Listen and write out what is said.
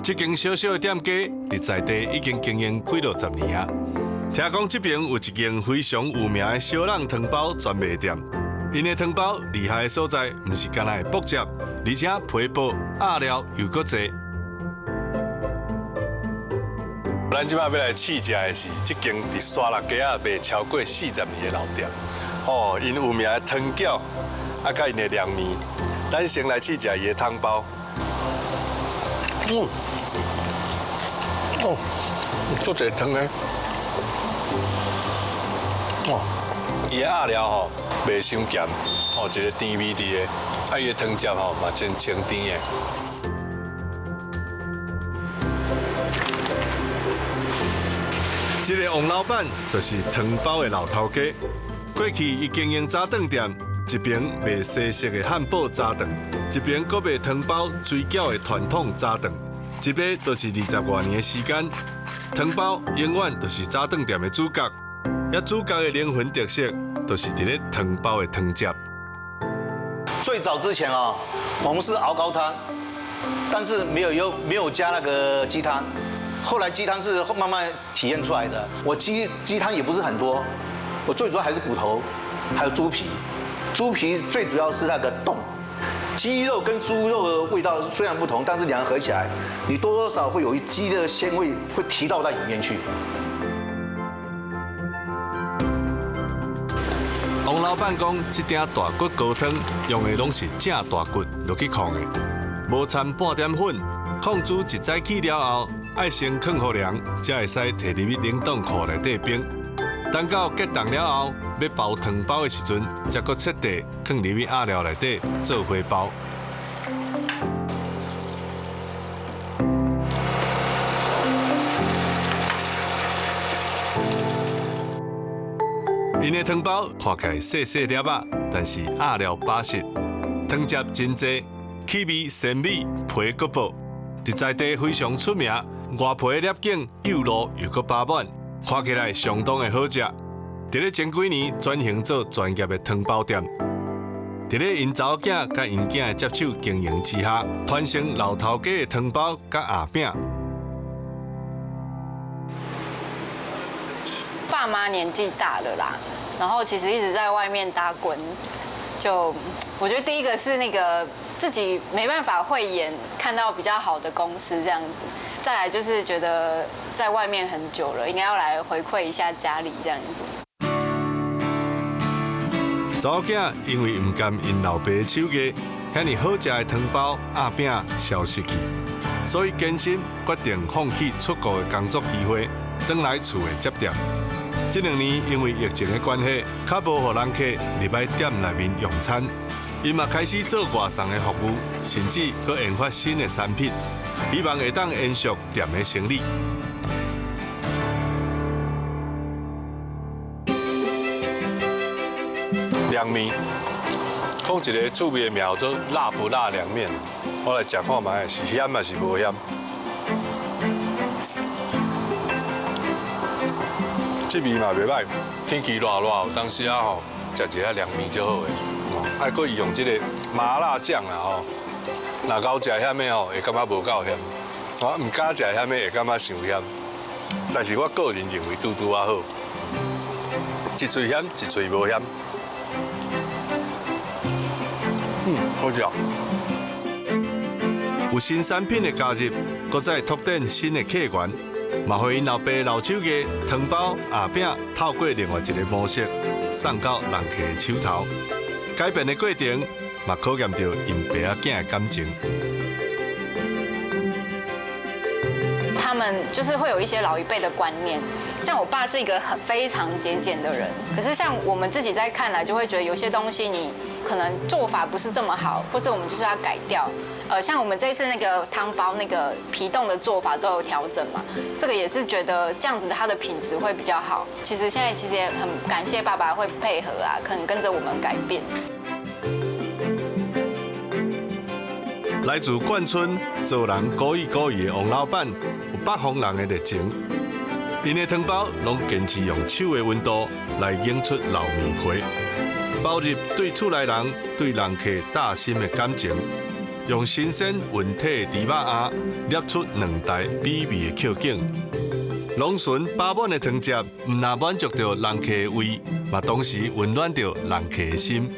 這間小小的店家佇在地已經經營幾落十年啊。聽講這邊有一間非常有名的燒籠湯包專賣店，𪜶的湯包厲害的所在，毋是干焦會爆汁，而且皮薄餡料又閣濟。咱這擺欲來試食的是這間佇沙鹿街仔賣超過40年的老店。哦，𪜶有名的湯餃，啊，佮𪜶的涼麵。咱先來試食伊的湯包。哦，足濟湯的。哦，伊的餡料吼袂傷鹹，哦，一个甜味佇的，啊，伊的湯汁吼嘛真清甜的。這个王老闆就是湯包的老頭家。過去伊經營早頓店，一邊賣西式的漢堡早頓，一邊閣賣湯包、水餃的傳統早頓。一賣就是20外年的時間，湯包永遠就是早頓店的主角。遐主角的靈魂特色，就是佇咧湯包的湯汁。最早之前啊，我們是熬高湯，但是沒有加那個雞湯。後來雞湯是慢慢體驗出來的。我雞湯也不是很多，我最主要還是骨頭，還有豬皮。豬皮最主要是那個凍，雞肉跟豬肉的味道雖然不同，但是兩個合起來，你多多少少會有一雞的鮮味會提到在裡面去。王老闆講，這鼎大骨高湯用的攏是正大骨落去炕的，無摻半點粉。炕煮一早起了後，愛先囥予涼，才會使提入去冷凍庫內底冰。等到結凍了後，欲包湯包的時陣，才閣切塊囥入去餡料內底做花包。𪜶的湯包看起來細細粒仔，但是餡料飽實，湯汁真濟，氣味鮮美，皮閣薄，佇在地非常出名。外皮粒頸又糯又閣飽滿，看起來相當的好食。佇咧前幾年轉型做專業的湯包店，佇咧𪜶查某囝佮𪜶囝的接手經營之下，傳承老頭家的湯包佮餡餅。爸媽年紀大了啦，然後其實一直在外面打滾，就我覺得第一個是那個自己沒辦法慧眼看到比較好的公司這樣子，再來就是覺得在外面很久了，應該要來回饋一下家裡這樣子。查某囝因為毋甘𪜶老爸的手藝，遐爾好食的湯包、餡餅消失去，所以堅心決定放棄出國的工作機會，轉來厝內接店。這兩年因為疫情的關係，較無予人客入來店內面用餐，𪜶嘛開始做外送的服務，甚至閣研發新的產品，希望會當延續店的生意。涼麵，講一个趣味的名叫做辣不辣涼麵，我來食看覓，是鹹還是無鹹？這味嘛袂䆀，天氣熱熱，有當時啊吼，食一下涼麵就好的。啊，閣伊用這個麻辣醬啦吼，若𠢕食鹹的吼，會感覺無夠鹹；我毋敢食鹹的，會感覺傷鹹。但是我個人認為拄拄仔好，一喙鹹，一喙無鹹。好食。有新產品的加入，閣再拓展新的客源，嘛予𪜶老爸老手藝湯包、餡餅透過另外一個模式送到人客的手頭。改變的過程，嘛考驗著𪜶爸仔囝的感情。他們就是會有一些老一輩的觀念，像我爸是一個很非常節儉的人，可是像我們自己在看來，就會覺得有些東西你可能做法不是這麼好，或是我們就是要改掉。像我們這次那個湯包那個皮凍的做法都有調整嘛，這個也是覺得這樣子它的品質會比較好。其實現在其實也很感謝爸爸會配合啊，肯跟着我們改變。來自冠村做人古意古意的王老闆，有北方人的熱情。𪜶的湯包攏堅持用手的溫度來擰出老麵皮，包入對厝內人、對人客貼心的感情。用新鮮勻體的豬肉餡，捏出兩道美味的曲頸。濃醇飽滿的湯汁，毋但滿足著人客的胃，嘛同時溫暖著人客的心。